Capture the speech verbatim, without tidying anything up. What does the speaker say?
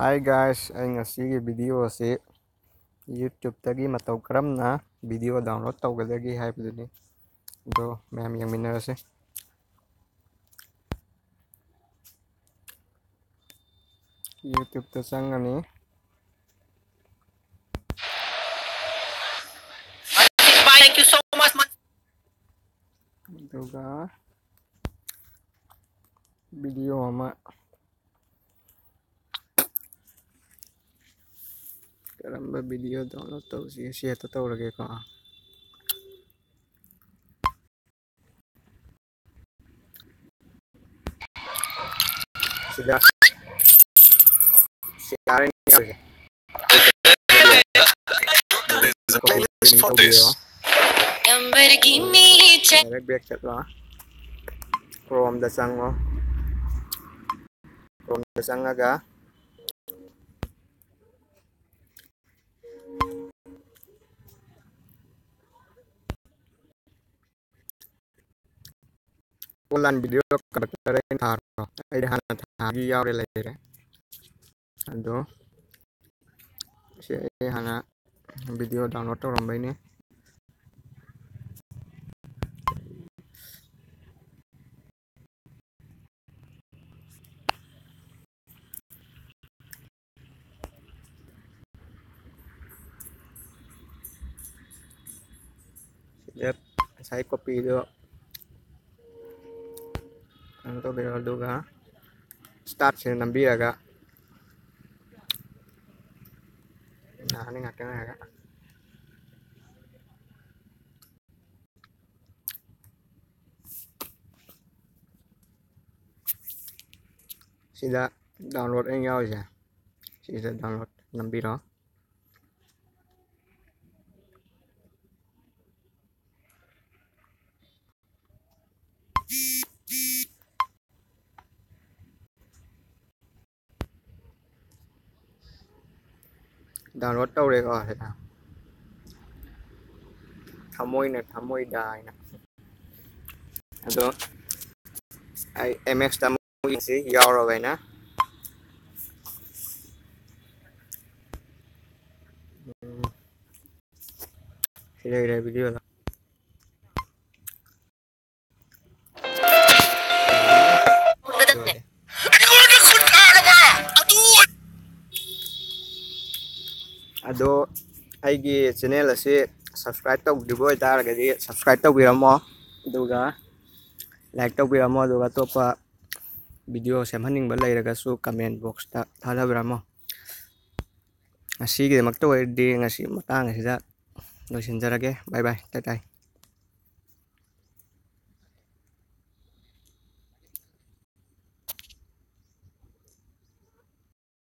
Hi guys, ꯑꯩ ꯉꯁꯤꯒꯤ video ꯑꯁꯤ YouTube-ꯇꯒꯤ ꯃꯇꯧ ꯀꯔꯝꯅ video download ꯇꯧꯒꯗꯒꯦ ꯍꯥꯏꯕꯗꯨꯅꯤ꯫ ꯑꯗꯣ ꯃꯌꯥꯝ ꯌꯦꯡꯃꯤꯟꯅꯔꯁꯦ꯫ YouTube-ꯇ ꯆꯪꯉꯅꯤ꯫ Thank you so much. ꯑꯗꯨꯒ video ꯑꯃ ꯀꯔꯝꯕ video download ꯇꯧꯁꯤꯒꯦ? ꯁꯤ ꯍꯦꯛꯇ ꯇꯧꯔꯒꯦꯀꯣ꯫ ꯁꯤꯗ ꯁꯤ ꯌꯥꯔꯅꯤ ꯌꯥꯔꯅꯤ꯫ Direct back ꯆꯠꯂꯣ꯫ Chrome-ꯗ ꯆꯪꯉꯣ꯫ Chrome-ꯗ ꯆꯪꯉꯒ online video conductor ꯑꯩꯅ ꯊꯥꯔꯣ꯫ ꯑꯩꯗꯤ ꯍꯥꯟꯅ ꯊꯥꯒꯤ ꯌꯥꯎꯔꯦ ꯂꯩꯔꯦ꯫ ꯑꯗꯣ ꯁꯤ ꯑꯩ ꯍꯥꯟꯅ video download ꯇꯧꯔꯝꯕꯩꯅꯦ꯫ ꯁꯤꯗ ꯉꯁꯥꯏ copy-ꯗꯣ ꯀꯩꯅꯣ ꯇꯧꯕꯤꯔꯣ, ꯑꯗꯨꯒ start-ꯁꯤꯗ ꯅꯝꯕꯤꯔꯒ ꯌꯥꯔꯅꯤ ꯉꯥꯛꯇꯪ ꯉꯥꯏꯔꯒ꯫ ꯁꯤꯗ download ꯑꯩꯅ ꯌꯥꯎꯔꯤꯁꯦ, ꯁꯤꯗ download ꯅꯝꯕꯤꯔꯣ꯫ Download ꯇꯧꯔꯦꯀꯣ ꯁꯤꯗ꯫ ꯊꯃꯣꯏꯅ ꯊꯃꯣꯏꯗ ꯍꯥꯏꯅ꯫ ꯑꯗꯣ ꯑꯩ M X-ꯇ ꯑꯃꯨꯛ ꯌꯦꯡꯁꯤ, ꯌꯥꯎꯔꯕ ꯍꯥꯏꯅ꯫ ꯂꯩꯔꯦ ꯚꯤꯗꯤꯑꯣꯗ꯫ ꯑꯗꯣ ꯑꯩꯒꯤ ꯆꯦꯅꯦꯜ ꯑꯁꯤ ꯁꯕꯁꯀ꯭ꯔꯥꯏꯞ ꯇꯧꯗ꯭ꯔꯤꯕ ꯑꯣꯏꯇꯥꯔꯒꯗꯤ ꯁꯕꯁꯀ꯭ꯔꯥꯏꯞ ꯇꯧꯕꯤꯔꯝꯃꯣ, ꯑꯗꯨꯒ ꯂꯥꯏꯛ ꯇꯧꯕꯤꯔꯝꯃꯣ, ꯑꯗꯨꯒ ꯑꯇꯣꯞꯄ ꯚꯤꯗꯤꯑꯣ ꯁꯦꯝꯍꯟꯅꯤꯡꯕ ꯂꯩꯔꯒꯁꯨ ꯀꯃꯦꯟ ꯕꯣꯛꯁꯇ ꯊꯥꯗꯕꯤꯔꯝꯃꯣ꯫ ꯉꯁꯤꯒꯤꯗꯃꯛꯇ ꯑꯣꯏꯔꯗꯤ ꯉꯁꯤ ꯃꯇꯥꯡ ꯑꯁꯤꯗ ꯂꯣꯏꯁꯤꯟꯖꯔꯒꯦ꯫ ꯕꯥꯏ ꯕꯥꯏ, ꯇꯥꯏ ꯇꯥꯏ꯫